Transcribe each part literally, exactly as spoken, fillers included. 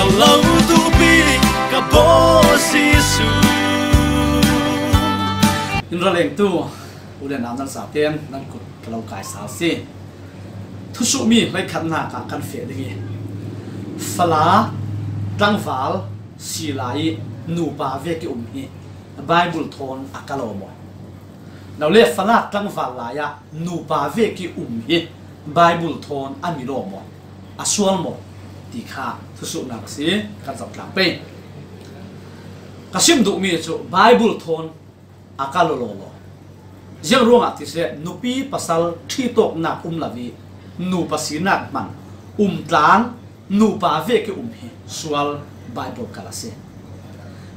Lo tupi ka Bawi Jesu. In ralengtu u le nau nan zaten nan kut ka lo kai sal si. Thusuhmi hleikhatnak ah kan feh ding i, fala tlangval si lai i nupa vek i um hi Baibal thawn a kal aw maw? Lo le fala tlangval lai ah nupa vek i um hi Baibal thawn a mil aw maw, a sual maw ti kha thusuhnak a si, kan zoh tlang pei. Ka sim duhmi cu Baibal thawn a kal aw lawlaw. Ziang ruangah ti si le nupi pasal ṭhitawknak um lo i nupa sinak hman um tlang nupa vek i um hi sual Baibal kal a si.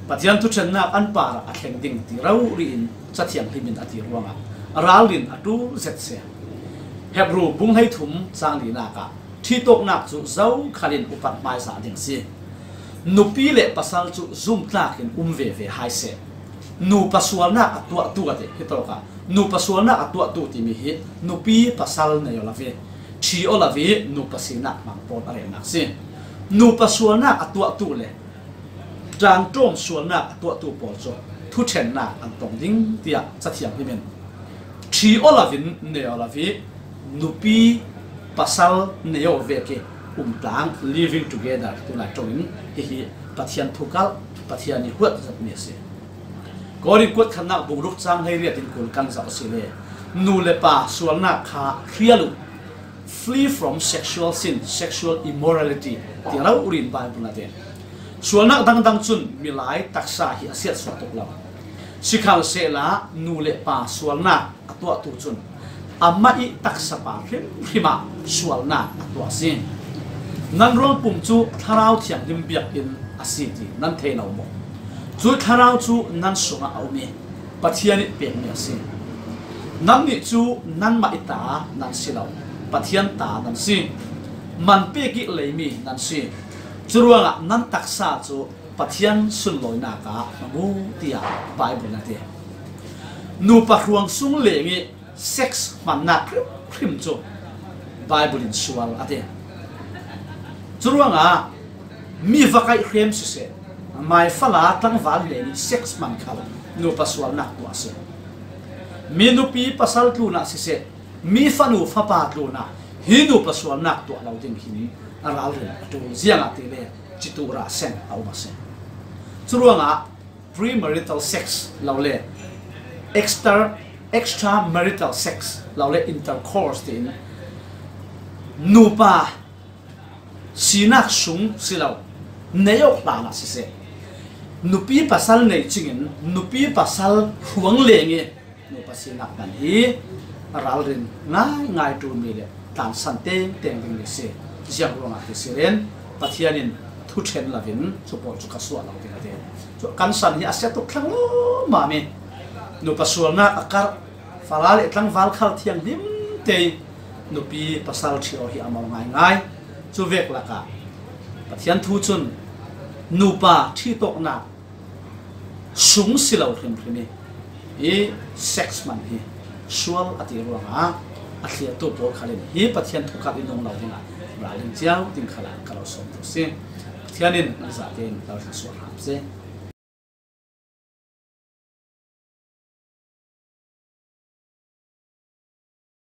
Pathian thuṭhennak an parah a thleng ding ti rori in Cathiang Hlim in a ti ruangah ralrin a ṭul zet si. Hebru bung hleithum cang linak ah ṭhitawknak cu zokhal in upat hmaisa ding si. Nupi le pasal cu zumtlak in um veve hai seh. Nupa sualnak a tuahtu a ti hi tawkah nupa sualnak a tuahtu timi hi nupi pasal nei aw lo i ṭhi aw lo i nupa sinak hmang pawl a relnak si. Nupa sualnak a tuahtu le ṭangṭawm sualnak a tuahtu pawl cu thuṭhennak an tong ding tiah Cathiang Hlim in ṭhi aw lo in nei aw lo i nupi pasal nei aw vek i um tlang, living together, tulai ṭong in hihi Pathian thukalh, Pathian i huat zetmi a si. Korin kuat khatnak bung ruk cang hleiriat in kul kan zoh a si le nu le pa sualnak kha hrial uh, flee from sexual sin, sexual immorality ti rori in Baibal a ti. Sualnak dangdang cun milai taksa hi a siatsuah tuk lo. Sikhalsehla nu le pa sualnak a tuahtu cun amah i taksa pa hrimhrim ah sualnak a tuah a si. Nan ruangpum cu Thlarau Thianghlim biakinn a si ti nan thei lo maw? Cu Thlarau cu nan sungah a um i Pathian i pekmi a si. Nannih cu nanmah i ta nan si lo, Pathian ta nan si. Man pek i leimi nan si. Curuangah nan taksa cu Pathian sunlawinak ah hmang uh, tiah Baibal a ti. Nupa hruang sung leng i sex hmannak hrimhrim cu Baibal in sual a ti. Curuangah mi va kaih hrem siseh, mai fala tlangval leng i sex hman khal nupa sualnak tuah a si. Mi nupi pasal tlunah siseh, mi fanu fapa tlunah hi nupa sualnak tuah lo ding hin a ralrin a ṭul, ziangahtile citu rah seng a um a si. Curuangah premarital sex lo le extra, extramarital sex lo le intercourse tiin nupa sinak sung si lo, nei awk hlan ah siseh, nupi pasal nei cingin nupi pasal hruang leng i nupa sinak hman hi a ralrin ngaingai ṭulmi le tlansan tengteng ding a si. Ziang ruangah ti si len Pathian in thuṭhen lo in cu pawl cu ka suah lo ding a ti. Cu kan san hi a sia tuk thlang lawmawmi nupa sualnak a karh, fala le tlangval khal thianghlim te nupi pasal ṭhi aw hi a mau ngaingai. Cu vek lakah Pathian thu cun nupa ṭhitawknak sung si lo hrimhrim i, i sex man hi sual a ti ruangah a thliartu pawl khal in hi Pathian thukalh i nung lo dingah ralring cio ding khalah ka lo sawm tu si. Pathian in nan zatein lo thluasuah hram seh.